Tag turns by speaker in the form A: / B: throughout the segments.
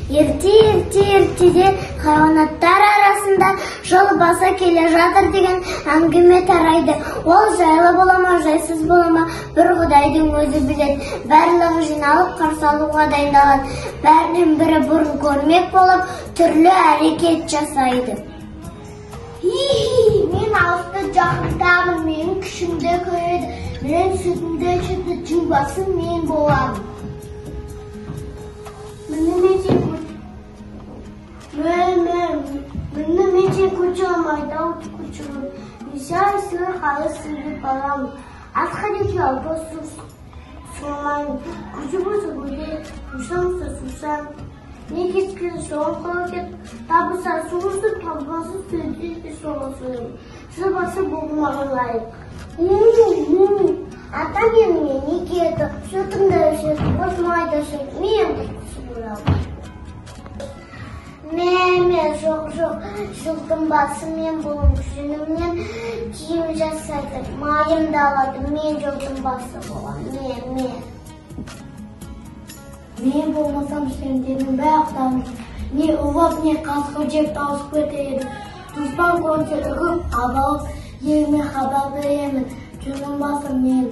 A: Ерте-ерте-ертеде хайуанаттар арасында жыл басы келе жатыр деген әңгіме тарайды. Ол жайлы бола ма, жайсыз бола ма, бір Құдайдың өзі біледі. Барлығы жиналып қарсы алуға дайындалады. Бәрінен бірі бұрын көрмек болып, түрлі әрекет жасайды.
B: Хи-хи, мен алысты жақындамын, менің күшімді көреді, менің сүтімді ішеді, жыл басы мен боламын. Міне мен сен көтеремін, айдауды көтеремін. Неше сиыр қалай сүйреп барамын. Асқа десе алпа сұрамаймын. Көше болса көше, сусан болса сусан. Не кескен соған қалып кет. Табылса суысы, табылмаса сөзді соға сөйлеймін. Жыл басы болмаған лайық.
A: Атам менімен не кетті, сүтімді ішеді, қосмай да ішеді, мен де боламын. Ме, жоқ, жоқ, жылдың басы мен боламын. Жүнімнен киім жасайды, майымды алады, мен жылдың басы боламын. Ме.
B: Мен болмасам сендердің барлықтарың не ұрлап, не қасқыр жеп тауысып кетер еді. Дұшпан көрсе үріп, абалып, еліме хабар беремін. Жылдың басы мен.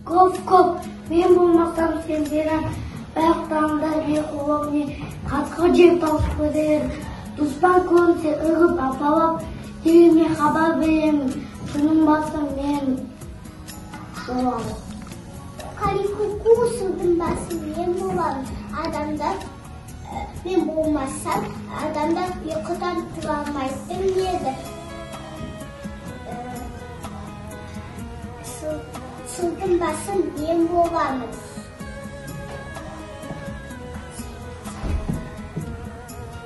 B: Көп, көп, мен болмасам сендердің барлықтарыңда не ұрлап, не қасқыр жеп тауысып кетер еді. Дұшпан көрсе үріп, абалап, еліме хабар беремін. Жылдың басы мен боламын.
A: Кукареку, жылдың басы мен боламын. Адамдар мен болмасам, адамдар ұйқыдан тұра алмайтын еді. Жылдың басы мен боламын.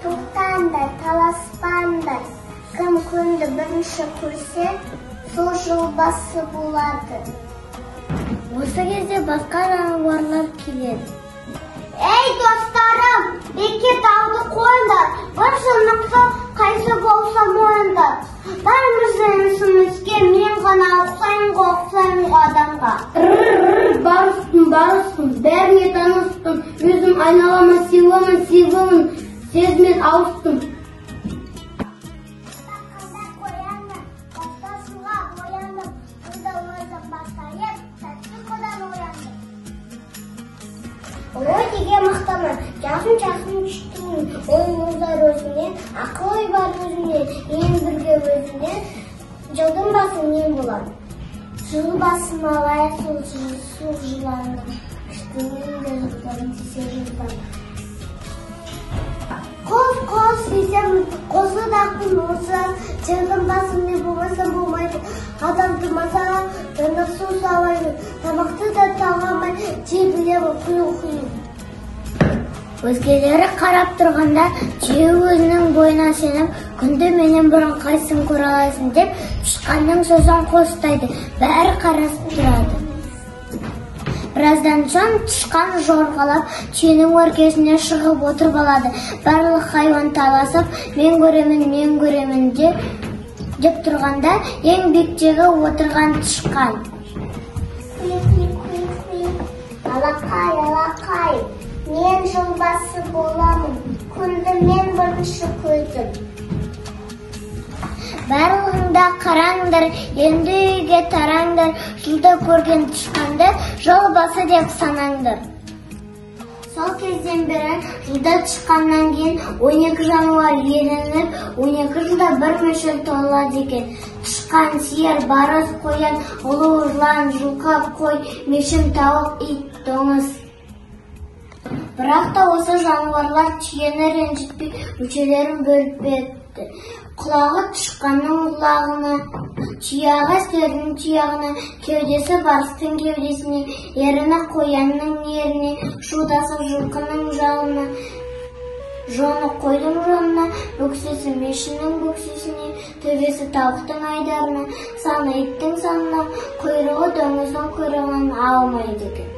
A: Тоқтаңдар, таласпаңдар. Кім күнді бірінші көрсе, сол жыл басы болады. Осы кезде басқа жануарлар келеді.
B: Ей, достарым, бекет ауды қойыңдар. Бір жылнықсы қайсы болса мойындар. Бәріміздің ісімізге мен ғана ұқсаймын ғой, ұқсаймын ғой адамға.
A: Барыспын, барыспын, бәріне таныспын. Өзім айналама сыйлымын, сыйлымын, сезмен ауыстым.
B: Ой деген мақтама, жақын-жақын күштімін, ойым озар өзімнен, ақыл ой бар өзімнен, мен бірге өзімнен, жылдың басы мен боламын.
A: Жыл басы малай сол жыланның, күштімін де жылдан тисе жылдан.
B: Қос, қос десем, қосы дақтың осы, жылдың басы мен болмасам болмайды. Адам тұрмаса, дана су салаймын, тамақты да талғамай, жей білемін, құю-құю.
A: Өзгелері қарап тұрғанда, түйе өзінің бойына сеніп, күнді менен бұрын қайсың көре аласың деп, тышқанның сөзін қостайды. Бәрі қарасып тұрады. Біраздан соң тышқан жорғалап, түйенің өркесіне шығып отырып алады. Барлық хайуан таласып, мен көремін, мен көремін деп тұрғанда, ең биіктегі отырған тышқан.
B: Алақай, алақай, мен жыл басы боламын, күнді мен бірінші көрдім.
A: Барлығында қараңдар, енді үйге тараңдар, жылды көрген тышқанды жыл басы деп санаңдар. Сол кезден бері жылда тышқаннан кейін 12 жануар иеленіп, 12 жылда бір мүшел толады екен. Тышқан, сиыр, барыс, қоян, ұлу, жылан, жылқы, қой, мешін, тауық, ит, доңыз. Бірақ та осы жануарлар түйені ренжітпей, мүшелерін бөліп беріпті. Құлағы тышқанның құлағына, тұяғы сиырдың тұяғына, кеудесі барыстың кеудесіне, еріні қоянның еріне, жотасы жылқының жалына, жоны қойдың жонына, бөксесі мешіннің бөксесіне, төбесі тауықтың айдарына, саны иттің санына, құйрығы доңыздың құйрығынан аумайды екен.